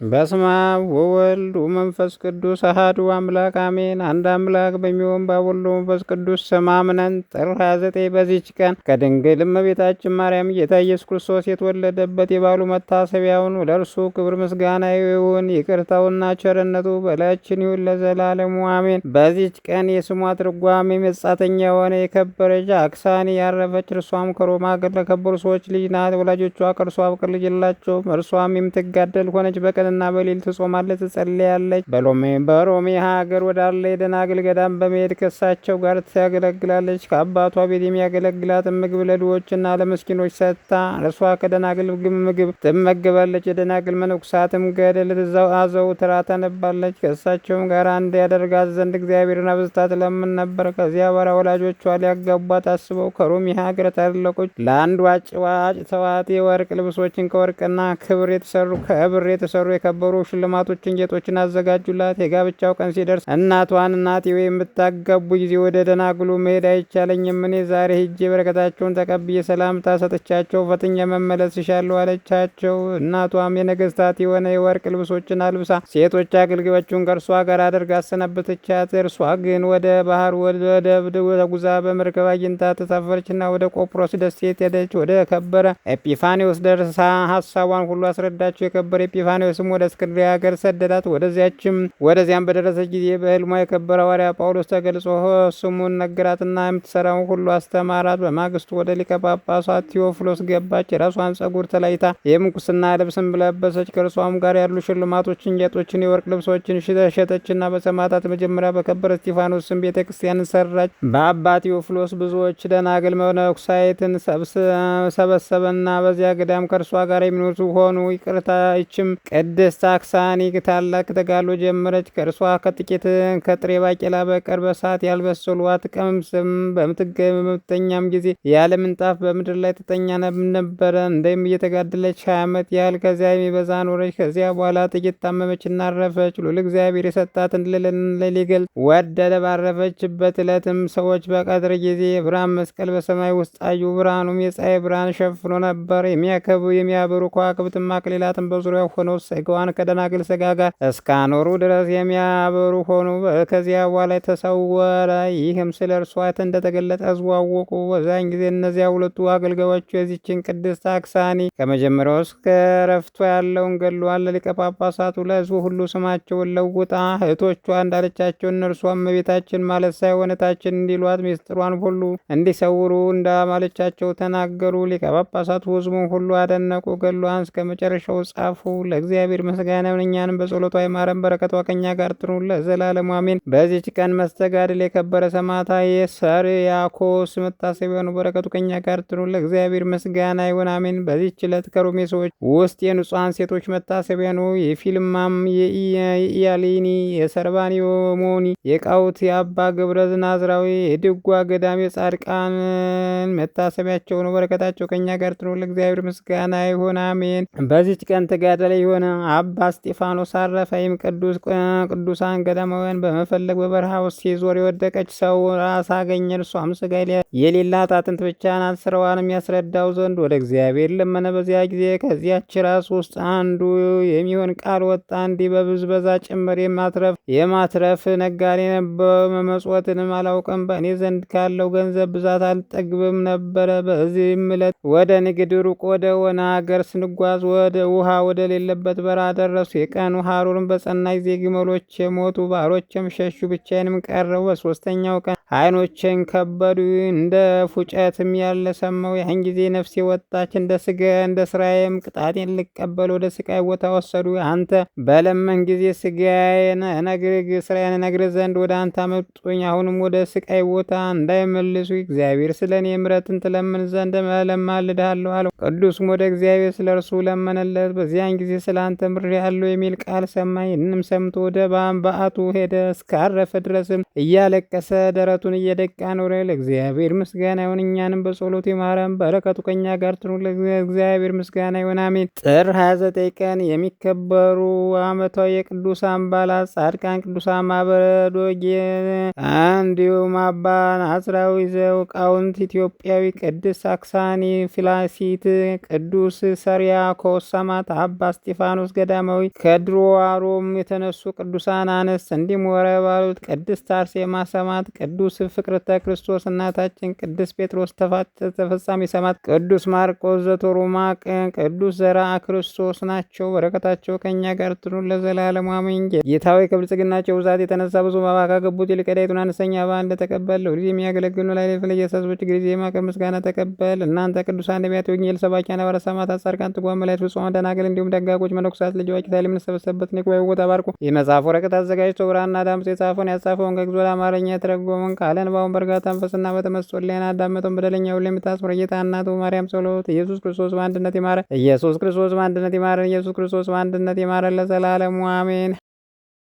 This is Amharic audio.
በስመ አብ ወወልድ ወመንፈስ ቅዱስ አሐዱ አምላክ አሜን። አንድ አምላክ በሚሆን በአብ ወልድ ወመንፈስ ቅዱስ ስም አምነን ጥር 29 በዚች ቀን ከድንግል እመቤታችን ማርያም ጌታ ኢየሱስ ክርስቶስ የተወለደበት የበዓሉ መታሰቢያውን ለእርሱ ክብር ምስጋና ይሁን። ይቅርታውና ቸርነቱ በላያችን ይሁን ለዘላለሙ አሜን። በዚች ቀን የስሟ ትርጓሜ መጻተኛ የሆነ የከበረች አክሳኒ ያረፈች፣ እርሷም ከሮማ አገር ለከበሩ ሰዎች ልጅ ናት። ወላጆቿ ከእርሷ በቀር ልጅ የላቸውም። እርሷም የምትጋደል ሆነች። በቀንና በሌሊት ትጾማለች፣ ትጸልያለች። በሮሜ ሀገር ወዳለ የደናግል ገዳም በመሄድ ከእሳቸው ጋር ታገለግላለች። ከአባቷ ቤት የሚያገለግላትን ምግብ ለድሆችና ለምስኪኖች ሰጥታ እርሷ ከደናግል ምግብ ትመገባለች። የደናግል መነኩሳትም ገድል አዘውትራ ታነባለች። ከእሳቸውም ጋር አንድ ያደርጋት ዘንድ እግዚአብሔርን አብዝታ ትለምን ነበር። ከዚያ በኋላ ወላጆቿ ሊያጋቧት አስበው ከሮሚ ሀገር ታላላቆች ለአንዱ አጭተዋት የወርቅ ልብሶችን ከወርቅና ክብር የተሰሩ ከብር የተሰሩ የከበሩ ሽልማቶችን ጌጦችን አዘጋጁላት። የጋብቻው ቀን ሲደርስ እናቷን እናቴ ወይ የምታጋቡ ጊዜ ወደ ደናግሉ መሄድ አይቻለኝም። እኔ ዛሬ ሂጄ በረከታቸውን ተቀብዬ ሰላምታ ሰጥቻቸው ፈጥኜ መመለስ እሻለሁ አለቻቸው። እናቷም የነገስታት የሆነ የወርቅ ልብሶችን አልብሳ ሴቶች አገልጋዮቹን ከእርሷ ጋር አድርጋ አሰናበተቻት። እርሷ ግን ወደ ባህር ወደብ ተጉዛ በመርከብ አግኝታ ተሳፈረችና ወደ ቆጵሮስ ደሴት ሄደች። ወደ ከበረ ኤጲፋኒዎስ ደርሳ ሀሳቧን ሁሉ አስረዳቸው። የከበረ ኤጲፋኒዎስም ወደ እስክንድርያ ሀገር ሰደዳት። ወደዚያም በደረሰች ጊዜ በሕልሟ የከበረ ሐዋርያ ጳውሎስ ተገልጾ ስሙን ነገራትና የምትሰራውን ሁሉ አስተማራት። በማግስቱ ወደ ሊቀ ጳጳሳት ቴዎፍሎስ ገባች። የራሷን ጸጉር ተለይታ የምንኩስና ልብስን ለበሰች። ከእርሷም ጋር ያሉ ሽልማቶችን፣ ጌጦችን፣ የወርቅ ልብሶችን ሸጠችና በሰማዕታት መጀመሪያ በከበረ እስጢፋኖስ ስም ቤተ ክርስቲያንን ሰራች። በአባ ቴዎፍሎስ ብዙዎች ደናግል መነኮሳይትን ሰበሰበና በዚያ ገዳም ከእርሷ ጋር የሚኖሩ ሆኑ። ይቅርታ ይችም ቅድስት አክሳኒ ታላቅ ተጋድሎ ጀመረች። ከእርሷ ከጥቂት ከጥሬ ባቄላ በቀር በእሳት ያልበሰሉ አትቀምስም። በምትተኛም ጊዜ ያለ ምንጣፍ በምድር ላይ ትተኛ ነበረ። እንደም እየተጋደለች 20 ዓመት ያህል ከዚያ የሚበዛ ኖረች። ከዚያ በኋላ ጥቂት ታመመችና አረፈች። ልዑል እግዚአብሔር የሰጣትን ሊገልጽ ወደደ። ባረፈችበት ዕለትም ሰዎች በቀትር ጊዜ የብርሃን መስቀል በሰማይ ውስጥ አዩ። ብርሃኑም የፀሐይ ብርሃን ሸፍኖ ነበር። የሚያበሩ ከዋክብትም አክሊላትን በዙሪያው ሆነው ስጋዋን ከደናግል ስጋ ጋር እስካኖሩ ድረስ የሚያበሩ ሆኑ። ከዚያ በኋላ ተሰወረ። ይህም ስለ እርሷ እንደተገለጠ ሕዝቡ አወቁ። በዚያን ጊዜ እነዚያ ሁለቱ አገልጋዮቹ የዚችን ቅድስት አክሳኒ ከመጀመሪያው እስከ ረፍቷ ያለውን ገድሏን ለሊቀ ጳጳሳቱ ለሕዝቡ ሁሉ ስማቸውን ለውጣ እህቶቿ እንዳለቻቸው እነርሷ እመቤታችን ማለት ሳይሆን እህታችን እንዲሏት ምስጢሯን ሁሉ እንዲሰውሩ እንዳማለቻቸው ተናገሩ። ሊቀ ጳጳሳቱ ሕዝቡን ሁሉ አደነቁ። ገድሏን እስከ መጨረሻው ጻፉ። ለእግዚአብሔር ምስጋና ይሁን፣ እኛንም በጸሎቷ ይማረን፣ በረከቷ ከእኛ ጋር ትኑር ለዘላለሙ አሜን። በዚች ቀን መስተጋድል የከበረ ሰማዕታ የሰርያኮስ መታሰቢያ ነው። በረከቱ ከእኛ ጋር ትኑር ለእግዚአብሔር ምስጋና ይሁን አሜን። በዚች ዕለት ከሮሜ ሰዎች ውስጥ የንጹሐን ሴቶች መታሰቢያ ነው። የፊልማም፣ የኢያሌኒ፣ የሰርባኒሞኒ፣ የቃውት፣ የአባ ገብረ ናዝራዊ፣ የድጓ ገዳም የጻድቃን መታሰቢያቸው ነው። በረከታቸው ከእኛ ጋር ትኑር ለእግዚአብሔር ምስጋና ይሁን አሜን። በዚች ቀን ተጋዳላይ የሆነ አባ እስጢፋኖስ አረፈ። ይህም ቅዱሳን ገዳማውያን በመፈለግ በበረሃ ውስጥ ሲዞር የወደቀች ሰው ራስ አገኘ። እርሷም ስጋ የሌላት አጥንት ብቻ ናት። ስራዋንም ያስረዳው ዘንድ ወደ እግዚአብሔር ለመነ። በዚያ ጊዜ ከዚያች ራስ ውስጥ አንዱ የሚሆን ቃል ወጣ፣ እንዲህ በብዝበዛ ጭምር የማትረፍ ነጋዴ ነበር። መመጽወትንም አላውቅም። በእኔ ዘንድ ካለው ገንዘብ ብዛት አልጠግብም ነበረ። በዚህም ዕለት ወደ ንግድ ሩቅ ወደ ሆነ ሀገር ስንጓዝ ወደ ውሃ ወደ ሌለበት በረሃ ደረሱ። የቀኑ ሐሩርም በጸና ጊዜ ግመሎቼ ሞቱ፣ ባሮቼም ሸሹ፣ ብቻዬንም ቀረሁ። በሦስተኛው ቀን ዓይኖቼን ከበዱ፣ እንደ ፉጨትም ያለ ሰማሁ። ያን ጊዜ ነፍሴ ወጣች፣ እንደ ስጋ እንደ ስራዬም ቅጣቴን ልቀበል ወደ ስቃይ ቦታ ወሰዱ። አንተ በለመን ጊዜ ስጋዬን ስራዬን እነግርህ ዘንድ ወደ አንተ አመጡኝ። አሁንም ወደ ስቃይ ቦታ እንዳይመልሱ እግዚአብሔር ስለ እኔ ምሕረትን ትለምን ዘንድ እለማልድሃለሁ አለው። ቅዱስም ወደ እግዚአብሔር ስለ እርሱ ለመነለት። በዚያን ጊዜ ስለ አንተ ምሬሃለሁ የሚል ቃል ሰማ። ይህንም ሰምቶ ወደ በዓቱ ሄደ። እስካረፈ ድረስም እያለቀሰ ደረቱን ብረቱን እየደቃ ኖረ። ለእግዚአብሔር ምስጋና ይሁን፣ እኛንም በጸሎቱ ይማረን፣ በረከቱ ከእኛ ጋር ትኑር። ለእግዚአብሔር ምስጋና ይሁን፣ አሜን። ጥር 29 ቀን የሚከበሩ ዓመታዊ የቅዱሳን በዓላት ጻድቃን ቅዱሳን ማበረዶጌ እንዲሁም አባ ናዝራዊ ዘውቃውንት ኢትዮጵያዊ፣ ቅድስት ሳክሳኒ ፊላሲት፣ ቅዱስ ሰሪያኮስ ሰማዕት፣ አባ እስጢፋኖስ ገዳማዊ። ከድሮዋ ሮም የተነሱ ቅዱሳን አንስት እንዲሁም ወረባሉት ቅድስት አርሴማ ሰማዕት፣ ቅዱስ ፍቅርተ ክርስቶስ እናታችን፣ ቅዱስ ጴጥሮስ ተፈጻሚ ሰማዕት፣ ቅዱስ ማርቆስ ዘቶሮማቅ፣ ቅዱስ ዘርአ ክርስቶስ ናቸው። በረከታቸው ከእኛ ጋር ትኑር ለዘላለሙ አሜን። ጌታ ሆይ ከብልጽግናቸው ብዛት የተነሳ ብዙ መባ ካገቡት ይልቅ የዕዳይቱን አነስተኛ መባ እንደተቀበል ሁልጊዜ የሚያገለግሉ ላይ ለኢየሱስ ጊዜ የማቅረብ ምስጋና ተቀበል። እናንተ ቅዱሳን ነቢያት፣ ወንጌል ሰባኪያን ሐዋርያት፣ ሰማዕታት፣ ጻድቃን፣ ትጉሃን መላእክት፣ ፍጹማን ደናግል እንዲሁም ደጋጎች መነኮሳት ልጅ አዋቂ ሳይል የምንሰበሰብበትን የጉባኤ ቦታ ባርኩ። የመጽሐፍ ወረቀት አዘጋጅቶ ብራና ዳምጦ የጻፈውን ያጻፈውን ከግዕዝ ወደ አማርኛ የተረጎመውን ቃለ ንባቡን በእርጋታ መንፈስና በተመስጦ ሕሊና ያዳመጠውን በደለኛ ሁሉ የምታስምር ጌታ እናቱ ማርያም ጸሎት ኢየሱስ ክርስቶስ በአንድነት ይማረን። ኢየሱስ ክርስቶስ በአንድነት ይማረን። ኢየሱስ ክርስቶስ በአንድነት ይማረን ለዘላለሙ አሜን።